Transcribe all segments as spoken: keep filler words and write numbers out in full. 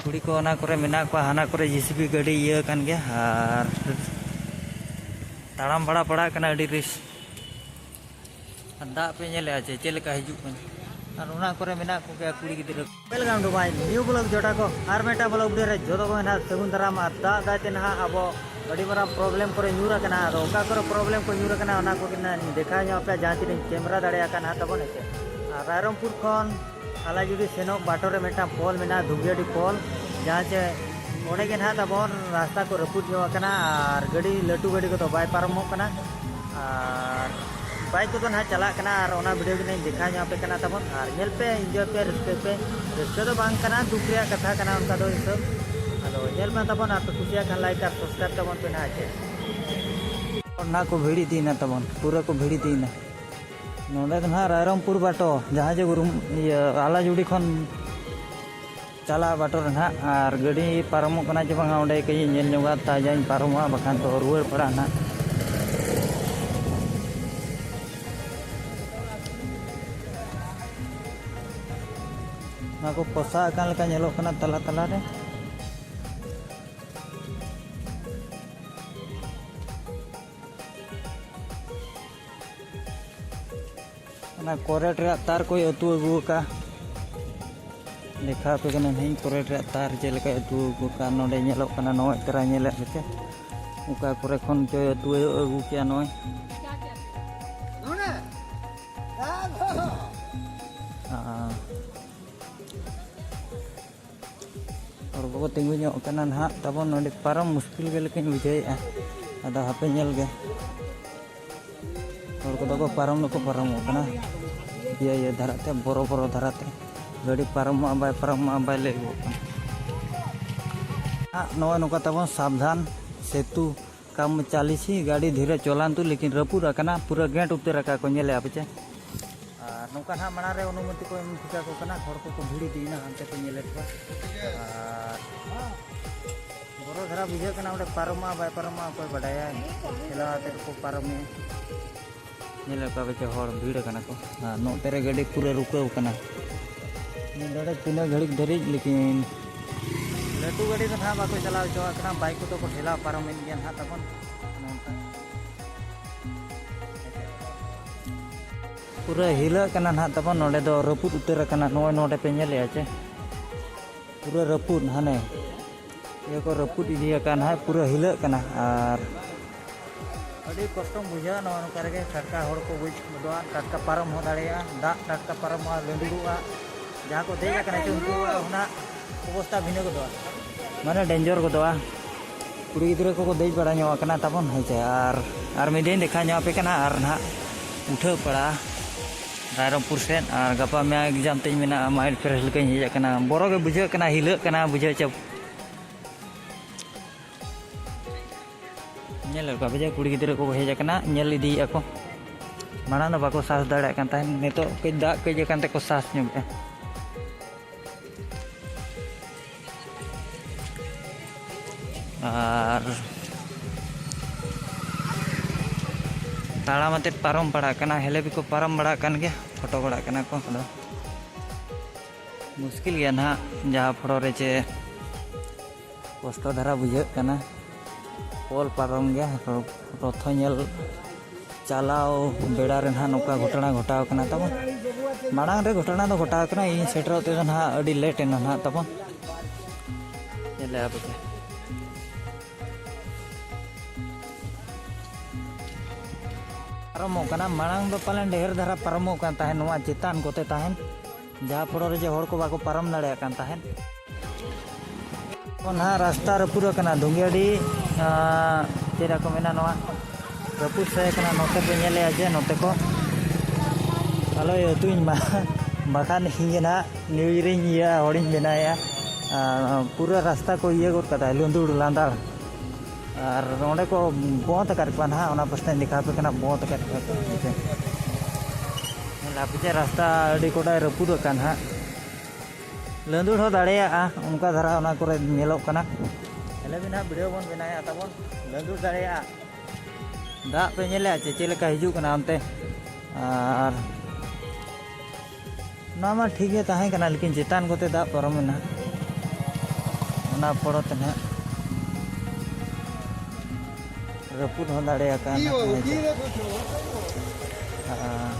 ᱠᱩᱲᱤ ᱠᱚ ᱚᱱᱟ ᱠᱚᱨᱮ ᱢᱮᱱᱟᱜ ᱠᱚᱣᱟ, ᱦᱟᱱᱟ ᱠᱚᱨᱮ ᱡᱮ ᱥᱤ ᱵᱤ ᱜᱟᱹᱰᱤ ᱤᱭᱟᱹ ᱠᱟᱱ ᱜᱮᱭᱟ᱾ ᱟᱨ ᱛᱟᱲᱟᱢ ᱵᱟᱲᱟ ᱯᱟᱲᱟᱜ ᱠᱟᱱᱟ ᱟᱹᱰᱤ ᱨᱤᱥ᱾ ᱟᱨ ᱫᱟᱜ ᱯᱮ ᱧᱮᱞᱮᱫᱼᱟ ᱪᱮ ᱪᱮᱫ ᱞᱮᱠᱟ ᱦᱤᱡᱩᱜ ᱠᱟᱱᱟ? ᱟᱨ ᱚᱱᱟ ᱠᱚᱨᱮ ᱢᱮᱱᱟᱜ ᱠᱚᱜᱮᱭᱟ ᱠᱩᱲᱤ ᱜᱤᱫᱽᱨᱟᱹ᱾ Welcome to my new vlog ᱡᱚᱴᱟ ᱠᱚ, ᱟᱨ ᱢᱤᱫᱴᱟᱝ vlog video ᱨᱮ ᱡᱚᱛᱚ ᱠᱚ ᱱᱟᱦᱟᱜ ᱥᱟᱹᱜᱩᱱ ᱫᱟᱨᱟᱢ᱾ ᱟᱨ ᱫᱟᱜ ᱫᱟᱭ ᱛᱮ ᱱᱟᱦᱟᱜ ᱟᱵᱚ ᱟᱹᱰᱤ ᱢᱟᱨᱟᱝ problem ᱠᱚᱨᱮ ᱧᱩᱨ ᱟᱠᱟᱱᱟ᱾ ᱟᱫᱚ ᱚᱠᱟ ᱠᱚᱨᱮ problem ᱠᱚ ᱧᱩᱨ ᱟᱠᱟᱱᱟ, ᱚᱱᱟ ᱠᱚᱜᱮ ᱱᱟᱦᱟᱜ ᱞᱤᱧ ᱫᱮᱠᱷᱟᱣ ᱧᱚᱜ ᱟᱯᱮᱭᱟ, ᱡᱟᱦᱟᱸ ᱛᱤᱱᱟᱹᱜ ᱤᱧ camera ᱫᱟᱲᱮᱭᱟᱜ ᱠᱟᱱ ᱱᱟᱦᱟᱜ ᱛᱟᱵᱚᱱ ᱦᱮᱸᱥᱮ᱾ ᱟᱨ ᱨᱟᱭᱨᱚᱝᱯᱩᱨ ᱠᱷᱚᱱ ᱟᱞᱟᱡᱩᱲᱤ ᱥᱮᱱᱚᱜ ᱵᱟᱴᱚ ᱨᱮ ᱢᱤᱫᱴᱟᱝ ᱯᱳᱞ ᱢᱮᱱᱟᱜᱼᱟ, ᱫᱷᱩᱜᱤᱭᱟᱰᱤ ᱯᱳᱞ, ᱡᱟᱦᱟᱸ ᱪᱮ ᱚᱸᱰᱮ ᱜᱮ ᱱᱟᱦᱟᱜ ᱛᱟᱵᱚᱱ ᱨᱟᱥᱛᱟ ᱠᱚ ᱨᱟᱹᱯᱩᱫ ᱧᱚᱜ ᱟᱠᱟᱱᱟ ᱟᱨ ᱜᱟᱹᱰᱤ, ᱞᱟᱹᱴᱩ ᱜᱟᱹᱰᱤ ᱠᱚᱫᱚ ᱵᱟᱭ ᱯᱟᱨᱚᱢᱚᱜ ᱠᱟᱱᱟ᱾ ᱟᱨ bike ᱠᱚᱫᱚ ᱱᱟᱦᱟᱜ ᱪᱟᱞᱟᱜ ᱠᱟᱱᱟ ᱟᱨ ᱚᱱᱟ video ᱜᱮᱞᱤᱧ ᱫᱮᱠᱷᱟᱣ ᱧᱚᱜ ᱟᱯᱮ ᱠᱟᱱᱟ ᱛᱟᱵᱚᱱ᱾ ᱟᱨ ᱧᱮᱞ ᱯᱮ, enjoy ᱯᱮ, ᱨᱟᱹᱥᱠᱟᱹᱭ ᱯᱮ᱾ ᱨᱟᱹᱥᱠᱟᱹ ᱫᱚ ᱵᱟᱝ ᱠᱟᱱᱟ, ᱫᱩᱠ ᱨᱮᱭᱟᱜ ᱠᱟᱛᱷᱟ ᱠᱟᱱᱟ ᱚᱱᱠᱟ ᱫᱚ ᱦᱤᱥᱟᱹᱵ᱾ ᱟᱫᱚ ᱧᱮᱞ ᱢᱟ ᱛᱟᱵᱚᱱ, ᱟᱨ ᱯᱮ ᱠᱩᱥᱤᱭᱟᱜ ᱠᱷᱟᱱ like ᱟᱨ subscribe ᱛᱟᱵᱚᱱ ᱯᱮ ᱱᱟᱦᱟᱜ ᱪᱮ᱾ ᱚᱱᱟ ᱠᱚ ᱵᱷᱤᱲ ᱤᱫᱤᱭᱮᱱᱟ ᱛᱟᱵᱚᱱ, ᱯᱩᱨᱟᱹ ᱠᱚ ᱵᱷᱤᱲ ᱤᱫᱤᱭᱮᱱᱟ᱾ ᱱᱚᱰᱮ ᱫᱚ ᱱᱟᱦᱟᱜ ᱨᱟᱭᱨᱚᱝᱯᱩᱨ ᱵᱟᱴᱚ, ᱡᱟᱦᱟᱸ ᱡᱮ ᱜᱩᱨᱩᱢ-, ᱤᱭᱟᱹ, ᱟᱞᱟᱡᱩᱲᱤ ᱠᱷᱚᱱ ᱪᱟᱞᱟᱜ ᱵᱟᱴᱚ ᱨᱮ ᱱᱟᱦᱟᱜ, ᱟᱨ ᱜᱟᱹᱰᱤ ᱯᱟᱨᱚᱢᱚᱜ ᱠᱟᱱᱟ ᱪᱮ ᱵᱟᱝᱟ, ᱚᱸᱰᱮ ᱠᱟᱹᱡ ᱤᱧ ᱧᱮᱞ ᱧᱚᱜᱟ, ᱛᱟᱡᱟᱧ ᱯᱟᱨᱚᱢᱚᱜᱼᱟ, ᱵᱟᱠᱷᱟᱱ ᱫᱚ ᱨᱩᱣᱟᱹᱲ ᱯᱟᱲᱟᱜᱼᱟ ᱱᱟᱦᱟᱜ᱾ ᱱᱚᱣᱟ ᱠᱚ ᱯᱚᱥᱟᱜ ᱟᱠᱟᱱ ᱞᱮᱠᱟ ᱧᱮᱞᱚᱜ ᱠᱟᱱᱟ ᱛᱟᱞᱟ ᱛᱟᱞᱟ ᱨᱮ᱾ ᱚᱱᱟ ᱠᱚᱨᱮᱱᱴ ᱨᱮᱭᱟᱜ ᱛᱟᱨ ᱠᱚᱭ ᱟᱹᱛᱩ ᱟᱹᱜᱩ ᱟᱠᱟᱫᱼᱟ᱾ ᱫᱮᱠᱷᱟᱣ ᱟᱯᱮ ᱠᱟᱱᱟ ᱱᱟᱦᱟᱜ ᱤᱧ ᱠᱚᱨᱮᱱᱴ ᱨᱮᱭᱟᱜ ᱛᱟᱨ ᱪᱮᱫ ᱞᱮᱠᱟᱭ ᱟᱹᱛᱩ ᱟᱹᱜᱩ ᱟᱠᱟᱫᱼᱟ᱾ ᱱᱚᱰᱮ ᱧᱮᱞᱚᱜ ᱠᱟᱱᱟ ᱱᱚᱜᱼᱚᱭ ᱛᱟᱨᱟ ᱧᱮᱞᱮᱫ ᱯᱮ, ᱚᱠᱟ ᱠᱚᱨᱮ ᱠᱷᱚᱱ ᱪᱚᱭ ᱟᱹᱛᱩ ᱟᱹᱜᱩ ᱠᱮᱜᱼᱟ ᱱᱚᱜᱼᱚᱭ᱾ ᱟᱨ ᱦᱚᱲ ᱠᱚᱠᱚ ᱛᱤᱸᱜᱩ ᱧᱚᱜ ᱠᱟᱱᱟ ᱱᱟᱦᱟᱜ ᱛᱟᱵᱚᱱ, ᱱᱚᱰᱮ ᱯᱟᱨᱚᱢ ᱢᱩᱥᱠᱤᱞ ᱜᱮ ᱞᱮᱠᱟᱧ ᱵᱩᱡᱷᱟᱹᱣᱮᱫᱼᱟ᱾ ᱟᱫᱚ ᱦᱟᱯᱮ ᱧᱮᱞ ᱜᱮ, ᱦᱚᱲ ᱠᱚᱫᱚ ᱠᱚ ᱯᱟᱨᱚᱢ ᱫᱚᱠᱚ ᱯᱟᱨᱚᱢᱚᱜ ᱠᱟᱱᱟ, ᱤᱭᱟᱹ ᱤᱭᱟᱹ ᱫᱷᱟᱨᱟᱛᱮ, ᱵᱚᱨᱚ ᱵᱚᱨᱚ ᱫᱷᱟᱨᱟᱛᱮ᱾ ᱜᱟᱹᱰᱤ ᱯᱟᱨᱚᱢᱚᱜᱼᱟ ᱵᱟᱭ ᱯᱟᱨᱚᱢᱚᱜᱼᱟ ᱵᱟᱭ ᱞᱟᱹᱭᱚᱜᱚᱜ ᱠᱟᱱᱟ᱾ ᱦᱟᱸᱜ ᱱᱚᱜᱼᱚᱭ ᱱᱚᱝᱠᱟ ᱛᱟᱵᱚᱱ ᱥᱟᱵᱫᱷᱟᱱ ᱥᱮᱛᱩ ᱠᱟᱢ ᱪᱟᱞᱤᱥᱤ ᱜᱟᱹᱰᱤ ᱫᱷᱤᱨᱮ ᱪᱚᱞᱟᱱᱛᱩ, ᱞᱮᱠᱤᱱ ᱨᱟᱹᱯᱩᱫ ᱟᱠᱟᱱᱟ, ᱯᱩᱨᱟᱹ ᱜᱮᱸᱴ ᱩᱛᱟᱹᱨ ᱟᱠᱟᱫ ᱠᱚ, ᱧᱮᱞᱮᱫᱼᱟ ᱯᱮ ᱪᱮ? ᱟᱨ ᱱᱚᱝᱠᱟ ᱱᱟᱦᱟᱜ ᱢᱟᱲᱟᱝ ᱨᱮ ᱚᱱᱩᱢᱚᱛᱤ ᱠᱚ ᱮᱢ ᱴᱷᱤᱠᱟ ᱠᱚ ᱠᱟᱱᱟ, ᱦᱚᱲ ᱠᱚᱠᱚ ᱵᱷᱤᱲ ᱤᱫᱤᱭᱮᱱᱟ, ᱦᱟᱱᱛᱮ ᱠᱚ ᱧᱮᱞᱮᱫ ᱠᱚᱣᱟ᱾ ᱟᱨ ᱵᱚᱨᱚ ᱫᱷᱟᱨᱟ ᱵᱩᱡᱷᱟᱹᱜ ᱠᱟᱱᱟ, ᱚᱸᱰᱮ ᱯᱟᱨᱚᱢᱚᱜᱼᱟ ᱵᱟᱭ ᱯᱟᱨᱚᱢᱚᱜᱼᱟ ᱚᱠᱚᱭ ᱵᱟᱰᱟᱭᱟ᱾ ᱴᱷᱮᱞᱟᱣ ᱟᱛᱮᱫ ᱠᱚ ᱯᱟᱨᱚᱢᱮᱜᱼᱟ᱾ ᱧᱮᱞᱮᱫ ᱠᱚᱣᱟ ᱯᱮ ᱪᱮ ᱦᱚᱲ ᱵᱷᱤᱲ ᱟᱠᱟᱱᱟ ᱠᱚ, ᱟᱨ ᱱᱚᱛᱮ ᱨᱮ ᱜᱟᱹᱰᱤ ᱯᱩᱨᱟᱹ ᱨᱩᱠᱟᱹᱣ ᱟᱠᱟᱱᱟ᱾ ᱧᱮᱞ ᱫᱟᱲᱮ ᱛᱤᱱᱟᱹᱜ ᱜᱷᱟᱹᱲᱤᱡ ᱫᱷᱟᱹᱨᱤᱡ, ᱞᱮᱠᱤᱱ ᱞᱟᱹᱴᱩ ᱜᱟᱹᱰᱤ ᱫᱚ ᱱᱟᱦᱟᱜ ᱵᱟᱠᱚ ᱪᱟᱞᱟᱣ ᱦᱚᱪᱚᱣᱟᱜ ᱠᱟᱱᱟ, ᱵᱟᱭᱤᱠ ᱠᱚᱫᱚ ᱠᱚ ᱴᱷᱮᱞᱟᱣ ᱯᱟᱨᱚᱢᱮᱫ ᱜᱮᱭᱟ ᱱᱟᱦᱟᱜ ᱛᱟᱵᱚᱱ᱾ ᱱᱚᱝᱠᱟ ᱯᱩᱨᱟᱹ ᱦᱤᱞᱟᱹᱜ ᱠᱟᱱᱟ ᱱᱟᱦᱟᱜ ᱛᱟᱵᱚᱱ, ᱱᱚᱰᱮ ᱫᱚ ᱨᱟᱹᱯᱩᱫ ᱩᱛᱟᱹᱨ ᱟᱠᱟᱱᱟ᱾ ᱱᱚᱜᱼᱚᱭ ᱱᱚᱰᱮ ᱯᱮ ᱧᱮᱞᱮᱫᱼᱟ ᱪᱮ, ᱯᱩᱨᱟᱹ ᱨᱟᱹᱯᱩᱫ, ᱦᱟᱱᱮ ᱤᱭᱟᱹ ᱠᱚ ᱨᱟᱹᱯᱩᱫ ᱤᱫᱤ ᱟᱠᱟᱱ ᱦᱟᱸᱜ, ᱯᱩᱨᱟᱹ ᱦᱤᱞᱟᱹᱜ ᱠᱟᱱᱟ᱾ ᱟᱨ ᱟᱹᱰᱤ ᱠᱚᱥᱴᱚᱢ ᱵᱩᱡᱷᱟᱹᱣᱟ ᱱᱚᱣᱟ ᱱᱚᱝᱠᱟ ᱨᱮᱜᱮ, ᱴᱟᱴᱠᱟ ᱦᱚᱲ ᱠᱚ ᱜᱚᱡ ᱜᱚᱫᱚᱜᱼᱟ, ᱴᱟᱴᱠᱟ ᱯᱟᱨᱚᱢ ᱦᱚᱸ ᱫᱟᱲᱮᱭᱟᱜᱼᱟ, ᱫᱟᱜ ᱴᱟᱴᱠᱟ ᱯᱟᱨᱚᱢᱚᱜᱼᱟ, ᱞᱟᱹᱸᱫᱩᱲᱚᱜᱼᱟ᱾ ᱡᱟᱦᱟᱸ ᱠᱚ ᱫᱮᱡ ᱟᱠᱟᱱᱟ ᱪᱚ, ᱩᱱᱠᱩᱣᱟᱜ ᱦᱚᱸ ᱱᱟᱜ ᱚᱵᱚᱥᱛᱟ ᱵᱷᱤᱱᱟᱹ ᱜᱚᱫᱚᱜᱼᱟ, ᱢᱟᱱᱮ ᱰᱮᱧᱡᱚᱨ ᱜᱚᱫᱚᱜᱼᱟ᱾ ᱠᱩᱲᱤ ᱜᱤᱫᱽᱨᱟᱹ ᱠᱚᱠᱚ ᱫᱮᱡ ᱵᱟᱲᱟ ᱧᱚᱜ ᱟᱠᱟᱱᱟ ᱛᱟᱵᱚᱱ, ᱦᱮᱸ ᱪᱮ᱾ ᱟᱨ ᱟᱨ ᱢᱤᱫ ᱫᱷᱟᱣ ᱤᱧ ᱫᱮᱠᱷᱟᱣ ᱧᱚᱜ ᱟᱯᱮ ᱠᱟᱱᱟ᱾ ᱟᱨ ᱱᱟᱦᱟᱜ ᱩᱴᱷᱟᱹᱣ ᱯᱟᱲᱟ ᱨᱟᱭᱨᱚᱝᱯᱩᱨ ᱥᱮᱫ, ᱟᱨ ᱜᱟᱯᱟ ᱢᱮᱭᱟᱝ ᱮᱠᱡᱟᱢ ᱛᱤᱧ ᱢᱮᱱᱟᱜᱼᱟ, ᱢᱟᱭᱤᱱᱰ ᱯᱷᱨᱮᱥ ᱞᱮᱠᱟᱧ ᱦᱮᱡ ᱟᱠᱟᱱᱟ᱾ ᱵᱚᱨᱚ ᱜᱮ ᱵᱩᱡᱷᱟᱹᱜ ᱠᱟᱱᱟ, ᱦᱤᱞᱟᱹᱜ ᱠᱟᱱᱟ, ᱵᱩᱡᱷᱟᱹᱣ ᱪᱮ᱾ ᱧᱮᱞᱮᱫ ᱠᱚᱣᱟ ᱯᱮ ᱡᱮ ᱠᱩᱲᱤ ᱜᱤᱫᱽᱨᱟᱹ ᱠᱚ ᱦᱮᱡ ᱟᱠᱟᱱᱟ, ᱧᱮᱞ ᱤᱫᱤᱭᱮᱫᱼᱟ ᱠᱚ᱾ ᱢᱟᱲᱟᱝ ᱫᱚ ᱵᱟᱠᱚ ᱥᱟᱦᱚᱥ ᱫᱟᱲᱮᱭᱟᱜ ᱠᱟᱱ ᱛᱟᱦᱮᱸᱫ, ᱱᱤᱛᱚᱜ ᱠᱟᱹᱡ ᱫᱟᱜ ᱠᱟᱹᱡ ᱟᱠᱟᱱ ᱛᱮᱠᱚ ᱥᱟᱦᱚᱥ ᱧᱚᱜᱮᱜᱼᱟ᱾ ᱟᱨ ᱛᱟᱲᱟᱢ ᱟᱛᱮᱫ ᱯᱟᱨᱚᱢ ᱯᱟᱲᱟᱜ ᱠᱟᱱᱟ, ᱦᱮᱞᱮ ᱵᱤᱠᱚ ᱯᱟᱨᱚᱢ ᱵᱟᱲᱟᱜ ᱠᱟᱱ ᱜᱮᱭᱟ, ᱯᱷᱳᱴᱳ ᱵᱟᱲᱟᱜ ᱠᱟᱱᱟ ᱠᱚ᱾ ᱟᱫᱚ ᱢᱩᱥᱠᱤᱞ ᱜᱮᱭᱟ ᱱᱟᱦᱟᱜ, ᱡᱟᱦᱟᱸ ᱯᱷᱳᱴᱳ ᱨᱮ ᱪᱮ ᱠᱚᱥᱴᱚ ᱫᱷᱟᱨᱟ ᱵᱩᱡᱷᱟᱹᱜ ᱠᱟᱱᱟ᱾ ᱯᱳᱞ ᱯᱟᱨᱚᱢ ᱜᱮ ᱨᱚ-, ᱨᱚᱛᱷᱚ ᱧᱮᱞ ᱪᱟᱞᱟᱣ ᱵᱮᱲᱟ ᱨᱮ ᱱᱟᱦᱟᱜ ᱱᱚᱝᱠᱟ ᱜᱷᱚᱴᱚᱱᱟ ᱜᱷᱚᱴᱟᱣ ᱠᱟᱱᱟ ᱛᱟᱵᱚᱱ᱾ ᱢᱟᱲᱟᱝ ᱨᱮ ᱜᱷᱚᱴᱚᱱᱟ ᱫᱚ ᱜᱷᱚᱴᱟᱣ ᱠᱟᱱᱟ, ᱤᱧ ᱥᱮᱴᱮᱨᱚᱜ ᱛᱮᱫᱚ ᱱᱟᱦᱟᱜ ᱟᱹᱰᱤ ᱞᱮᱴ ᱮᱱᱟ ᱱᱟᱦᱟᱜ ᱛᱟᱵᱚᱱ᱾ ᱧᱮᱞᱮᱜᱼᱟ ᱯᱮ ᱪᱮ? ᱯᱟᱨᱚᱢᱚᱜ ᱠᱟᱱᱟ, ᱢᱟᱲᱟᱝ ᱫᱚ ᱯᱟᱞᱮᱱ ᱰᱷᱮᱨ ᱫᱷᱟᱨᱟ ᱯᱟᱨᱚᱢᱚᱜ ᱠᱟᱱ ᱛᱟᱦᱮᱸᱫ, ᱱᱚᱣᱟ ᱪᱮᱛᱟᱱ ᱠᱚᱛᱮ ᱛᱟᱦᱮᱸᱫ᱾ ᱡᱟᱦᱟᱸ ᱯᱷᱚᱲᱚ ᱨᱮ ᱡᱮ ᱦᱚᱲ ᱠᱚ ᱵᱟᱠᱚ ᱯᱟᱨᱚᱢ ᱫᱟᱲᱮᱭᱟᱜ ᱠᱟᱱ ᱛᱟᱦᱮᱸᱫ᱾ ᱱᱟᱦᱟᱜ ᱨᱟᱥᱛᱟ ᱨᱟᱹᱯᱩᱫ ᱟᱠᱟᱱᱟ, ᱫᱷᱩᱝᱜᱤᱭᱟᱹᱰᱤ, ᱟᱸ, ᱪᱮᱫ ᱠᱚ ᱢᱮᱱᱟ, ᱱᱚᱣᱟ ᱨᱟᱹᱯᱩᱫ ᱥᱟᱭ ᱠᱟᱱᱟ᱾ ᱱᱚᱛᱮ ᱯᱮ ᱧᱮᱞᱮᱜᱼᱟ ᱡᱮ ᱱᱚᱛᱮ ᱠᱚ ᱟᱞᱚᱭ ᱟᱹᱛᱩᱧ ᱢᱟ, ᱵᱟᱠᱷᱟᱱ ᱤᱧ ᱜᱮ ᱱᱟᱦᱟᱜ ᱱᱤᱭᱩᱡᱽ ᱨᱤᱧ ᱤᱭᱟᱹ ᱦᱚᱲᱤᱧ ᱵᱮᱱᱟᱣᱮᱜᱼᱟ᱾ ᱟᱨ ᱯᱩᱨᱟᱹ ᱨᱟᱥᱛᱟ ᱠᱚ ᱤᱭᱟᱹ ᱜᱚᱫ ᱠᱟᱫᱟ, ᱞᱩᱸᱫᱩᱲ ᱞᱟᱸᱫᱟᱲ᱾ ᱟᱨ ᱚᱸᱰᱮ ᱠᱚ ᱵᱚᱸᱫᱽ ᱟᱠᱟᱫ ᱠᱚᱣᱟ ᱱᱟᱦᱟᱜ, ᱚᱱᱟ ᱯᱟᱥᱴᱟᱧ ᱫᱮᱠᱷᱟᱣ ᱟᱯᱮ ᱠᱟᱱᱟ, ᱵᱚᱸᱫᱽ ᱟᱠᱟᱫ ᱠᱚᱣᱟ ᱠᱚ᱾ ᱧᱮᱞ ᱟᱯᱮ ᱪᱮ, ᱨᱟᱥᱛᱟ ᱟᱹᱰᱤ ᱠᱚᱰᱟᱭ ᱨᱟᱹᱯᱩᱫ ᱟᱠᱟᱱ ᱦᱟᱸᱜ᱾ ᱞᱟᱹᱸᱫᱩᱲ ᱦᱚᱸ ᱫᱟᱲᱮᱭᱟᱜᱼᱟ, ᱚᱱᱠᱟ ᱫᱷᱟᱨᱟ ᱚᱱᱟ ᱠᱚᱨᱮ ᱧᱮᱞᱚᱜ ᱠᱟᱱᱟ᱾ ᱧᱮᱞᱮ ᱵᱤᱱ ᱦᱟᱸᱜ, ᱵᱷᱤᱰᱤᱭᱳ ᱵᱚᱱ ᱵᱮᱱᱟᱣᱮᱫᱼᱟ ᱛᱟᱵᱚᱱ, ᱞᱟᱹᱸᱫᱩᱲ ᱫᱟᱲᱮᱭᱟᱜᱼᱟ᱾ ᱫᱟᱜ ᱯᱮ ᱧᱮᱞᱮᱜᱼᱟ ᱪᱮ, ᱪᱮᱫ ᱞᱮᱠᱟ ᱦᱤᱡᱩᱜ ᱠᱟᱱᱟ ᱚᱱᱛᱮ? ᱟᱨ ᱚᱱᱟ ᱢᱟ ᱴᱷᱤᱠ ᱜᱮ ᱛᱟᱦᱮᱸ ᱠᱟᱱᱟ, ᱞᱮᱠᱤᱱ ᱪᱮᱛᱟᱱ ᱠᱚᱛᱮ ᱫᱟᱜ ᱯᱟᱨᱚᱢᱮᱱᱟ᱾ ᱚᱱᱟ ᱯᱚᱨᱚᱛ ᱱᱟᱦᱟᱜ ᱨᱟᱹᱯᱩᱫ ᱦᱚᱸ ᱫᱟᱲᱮᱭᱟᱠᱟᱜᱼᱟ ᱱᱟᱦᱟᱜ, ᱦᱮᱸ ᱪᱮ? ᱟᱨ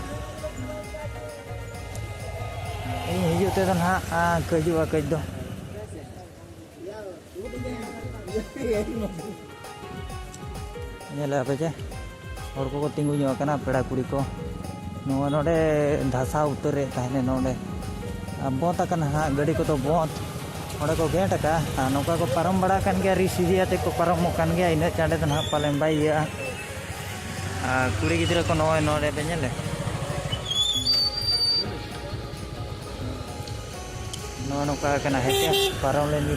ᱤᱧ ᱦᱤᱡᱩᱜ ᱛᱮᱫᱚ ᱱᱟᱦᱟᱜ, ᱟᱸ, ᱠᱟᱹᱡᱩᱜᱼᱟ ᱠᱟᱹᱡ ᱫᱚ᱾ ᱧᱮᱞᱮᱫ ᱟᱯᱮ ᱪᱮ, ᱦᱚᱲ ᱠᱚᱠᱚ ᱛᱤᱸᱜᱩ ᱧᱚᱜ ᱟᱠᱟᱱᱟ, ᱯᱮᱲᱟ ᱠᱩᱲᱤ ᱠᱚ᱾ ᱱᱚᱣᱟ ᱱᱚᱰᱮ ᱫᱷᱟᱥᱟᱣ ᱩᱛᱟᱹᱨᱮᱫ ᱛᱟᱦᱮᱱᱟ ᱱᱚᱰᱮ᱾ ᱟᱨ ᱵᱚᱸᱫᱽ ᱟᱠᱟᱱᱟ ᱦᱟᱸᱜ, ᱜᱟᱹᱰᱤ ᱠᱚᱫᱚ ᱵᱚᱸᱫᱽ᱾ ᱚᱸᱰᱮ ᱠᱚ ᱜᱮᱴ ᱟᱠᱟᱫᱼᱟ᱾ ᱟᱨ ᱱᱚᱝᱠᱟ ᱠᱚ ᱯᱟᱨᱚᱢ ᱵᱟᱲᱟ ᱠᱟᱱ ᱜᱮᱭᱟ, ᱨᱤᱥ ᱤᱫᱤ ᱟᱛᱮ ᱠᱚ ᱯᱟᱨᱚᱢᱚᱜ ᱠᱟᱱ ᱜᱮᱭᱟ᱾ ᱤᱱᱟᱹᱜ ᱪᱟᱸᱰᱮ ᱫᱚ ᱱᱟᱦᱟᱜ ᱯᱟᱞᱮᱱ ᱵᱟᱭ ᱤᱭᱟᱹᱜᱼᱟ᱾ ᱟᱨ ᱠᱩᱲᱤ ᱜᱤᱫᱽᱨᱟᱹ ᱠᱚ ᱱᱚᱜᱼᱚᱭ ᱱᱚᱰᱮ ᱯᱮ ᱧᱮᱞᱮ, ᱱᱚᱜᱼᱚ ᱱᱚᱝᱠᱟ ᱠᱟᱱᱟ ᱦᱮᱸ ᱪᱮ, ᱯᱟᱨᱚᱢ ᱞᱮᱱ ᱜᱮ᱾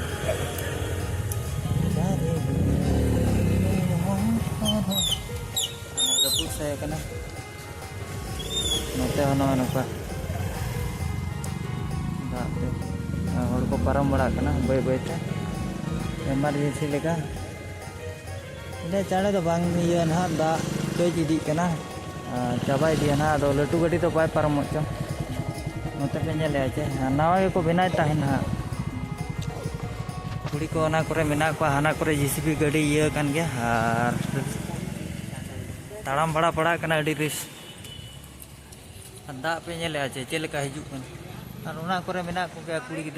ᱨᱟᱹᱯᱩᱫ ᱥᱟᱭ ᱠᱟᱱᱟ᱾ ᱱᱚᱛᱮ ᱦᱚᱸ ᱱᱚᱜᱼᱚ ᱱᱚᱝᱠᱟ ᱫᱟᱜ ᱛᱮ ᱦᱚᱲ ᱠᱚ ᱯᱟᱨᱚᱢ ᱵᱟᱲᱟᱜ ᱠᱟᱱᱟ ᱵᱟᱹᱭ ᱵᱟᱹᱭ ᱛᱮ, ᱮᱢᱟᱨᱡᱮᱱᱥᱤ ᱞᱮᱠᱟ᱾ ᱤᱱᱟᱹᱜ ᱪᱟᱬᱮ ᱫᱚ ᱵᱟᱝ ᱤᱭᱟᱹ ᱱᱟᱦᱟᱜ, ᱫᱟᱜ ᱠᱟᱹᱡ ᱤᱫᱤᱜ ᱠᱟᱱᱟ᱾ ᱟᱨ ᱪᱟᱵᱟ ᱤᱫᱤᱜᱼᱟ ᱱᱟᱦᱟᱜ, ᱟᱫᱚ ᱞᱟᱹᱴᱩ ᱜᱟᱹᱰᱤ ᱫᱚ ᱵᱟᱭ ᱯᱟᱨᱚᱢᱚᱜ ᱪᱚᱝ᱾ ᱱᱚᱛᱮ ᱯᱮ ᱧᱮᱞᱮᱜᱼᱟ ᱪᱮ, ᱱᱟᱣᱟ ᱜᱮᱠᱚ ᱵᱮᱱᱟᱣᱮᱫ ᱛᱟᱦᱮᱱ ᱱᱟᱦᱟᱜ᱾ ᱠᱩᱲᱤ ᱠᱚ ᱚᱱᱟ ᱠᱚᱨᱮ ᱢᱮᱱᱟᱜ ᱠᱚᱣᱟ, ᱦᱟᱱᱟ ᱠᱚᱨᱮ ᱡᱮ ᱥᱤ ᱵᱤ ᱜᱟᱹᱰᱤ ᱤᱭᱟᱹ ᱠᱟᱱ ᱜᱮᱭᱟ᱾ ᱟᱨ ᱛᱟᱲᱟᱢ ᱵᱟᱲᱟ ᱯᱟᱲᱟᱜ ᱠᱟᱱᱟ ᱟᱹᱰᱤ ᱨᱤᱥ᱾ ᱟᱨ ᱫᱟᱜ ᱯᱮ ᱧᱮᱞᱮᱜᱼᱟ ᱪᱮ, ᱪᱮᱫ ᱞᱮᱠᱟ ᱦᱤᱡᱩᱜ ᱠᱟᱱᱟ? ᱟᱨ ᱚᱱᱟ ᱠᱚᱨᱮ ᱢᱮᱱᱟᱜ ᱠᱚᱜᱮᱭᱟ ᱠᱩᱲᱤ ᱜᱤᱫᱽᱨᱟᱹ᱾